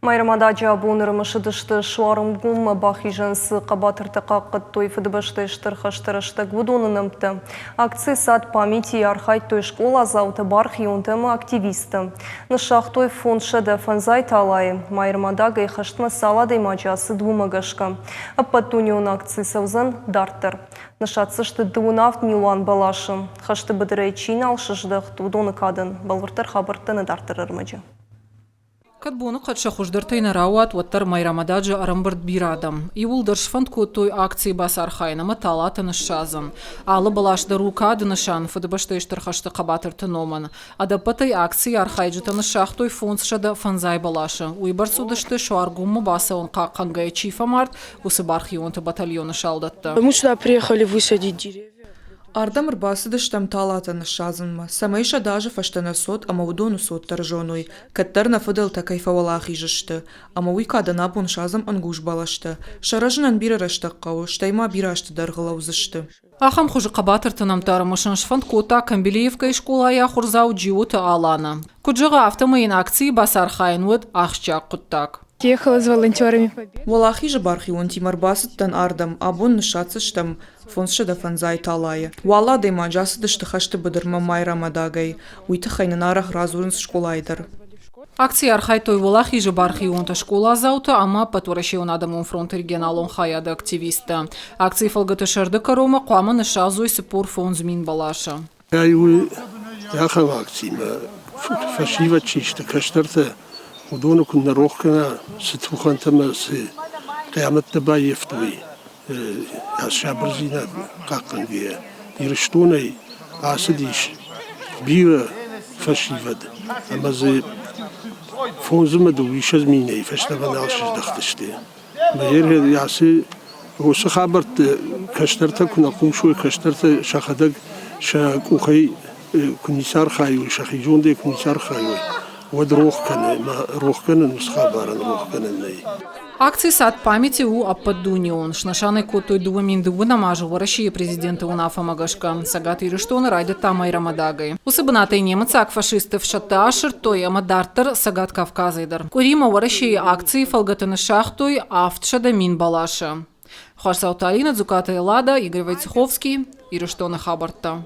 Майрӕмададжы абон ӕрымысыдысты, Суармгоммӕ бахизӕн цы хъӕбатыртӕ хъахъхъӕдтой Фыдыбӕстӕйы Стыр хӕсты рӕстӕг, уыдоны нӕмттӕ. Акци «Сад памяти» архайдтой скъоладзаутӕ, бархионтӕ ӕмӕ активисттӕ. Ныссагътой 500 талайы. Майрӕмадагӕй хӕстмӕ цал адӕймаджы ацыд, уымӕ гӕсгӕ. Ӕппӕтдунеон акци цӕудзӕн дарддӕр. Ныссадздзысты 87 милуан бӕласы. Хӕсты быдырӕй чи нал сыздӕхт, уыдоны кадӕн. Бӕлвырддӕр хабӕрттӕ нӕ дарддӕр ӕрмӕджы. Кӕд боныхъӕд сӕ хуыздӕртӕй нӕ рауад, уӕддӕр Майрӕмададжы ӕрӕмбырд бирӕ адӕм. Иууылдӕр сфӕнд кодтой акцийы бацархайын ӕмӕ талатӕ ныссадзын. Алы бӕлас дӕр у кады нысан Фыдыбӕстӕйы Стыр хӕсты хъӕбатырты номӕн. Ӕдӕппӕтӕй акцийы архайджытӕ ныссагътой 500 бӕласы. Уыйбӕрц уыдысты, Суаргоммӕ бацӕуын хъахъхъӕнгӕйӕ чи фӕмард, уыцы бархионты батальоны салдӕттӕ. Мы сюда приехали высадить деревья. Ардӕм ӕрбацыдыстӕм талатӕ ныссадзынмӕ, цӕмӕй сӕ азы фӕстӕ нӕ цот ӕмӕ уыдоны цот дӕр зоной, кӕддӕр нӕ фыдӕлтӕ кӕй фӕуӕлахиз сты, ӕмӕ уый кадӕн абон садзӕм ӕнгуз бӕлӕстӕ. Сӕ рӕзынӕн бирӕ рӕстӕг хъӕуы, стӕй ма бирӕ азты дӕргъы лӕудзысты. Ахӕм хуызы хъӕбатырты нӕмттӕ ӕрымысын сфӕнд кодта Камбилеевкӕйы скъолайы ахуырдзау Джиоты Алана. Куыд зӕгъы, афтӕмӕй йын акцийы бацархайын уыд ахсджиаг хъуыддаг. Ехала с волонтерами. Уӕлахизы бархионтимӕ ӕрбацыдтӕн ардӕм, абон ныссадздзыстӕм 500 талайы. Уал адӕймаджы ацыдысты хӕсты быдырмӕ Майрӕмадагӕй. Уый тыххӕй нын арӕх радзурынц скъолайы дӕр. Акцийы архайдтой Уӕлахизы бархионтӕ, скъоладзаутӕ ӕмӕ Ӕппӕтуӕрӕсеон адӕмон фронты регионалон хайады активисттӕ. Акцийы фӕлгӕты сӕрды кӕронмӕ хъуамӕ ныссадзой 45 мин бӕласы. Ай у ахӕм акцимӕ фӕсивӕд чи сты, кӕстӕртӕ, уыдоны куы нӕ рох кӕна, цы тухӕнтӕ ӕмӕ цы хъиамӕттӕ баййӕфтой сабырдзинад хъахъхъӕнгӕйӕ, Ирыстонӕй ацыдис бирӕ фӕсивӕд ӕмӕ дзы 25 минӕй фӕстӕмӕ нал сыздӕхтысты. Ацы уыцы хабӕртты кӕстӕртӕ куы нӕ хъусой, кӕстӕртӕ сӕхӕдӕг сӕ къухӕй куы ницы архайой, сӕхи зондӕй куы ницы архайой, уӕд рох кӕны ӕмӕ рох кӕнын уыцы хабарӕн рох кӕнӕн нӕй. Акци «Сад памяти» у ӕппӕтдунеон. Снысан ӕй кодтой 2002 азы Уӕрӕсейы президенты уынаффӕмӕ гӕсгӕ. Цӕгат Ирыстоны райдыдта Майрӕмадагӕй. Уыцы бынатӕй немыцаг фашистты ӕфсӕдтӕ асырдтой ӕмӕ дарддӕр Цӕгат Кавказӕй дӕр. Къуыримӕ Уӕрӕсейы акцийы фӕлгӕты ныссагътой 700 мин бӕласы. Хуасдзауты Алина, Дзукъаты Эллада, Игорь Войцеховский, Ирыстоны хабӕрттӕ.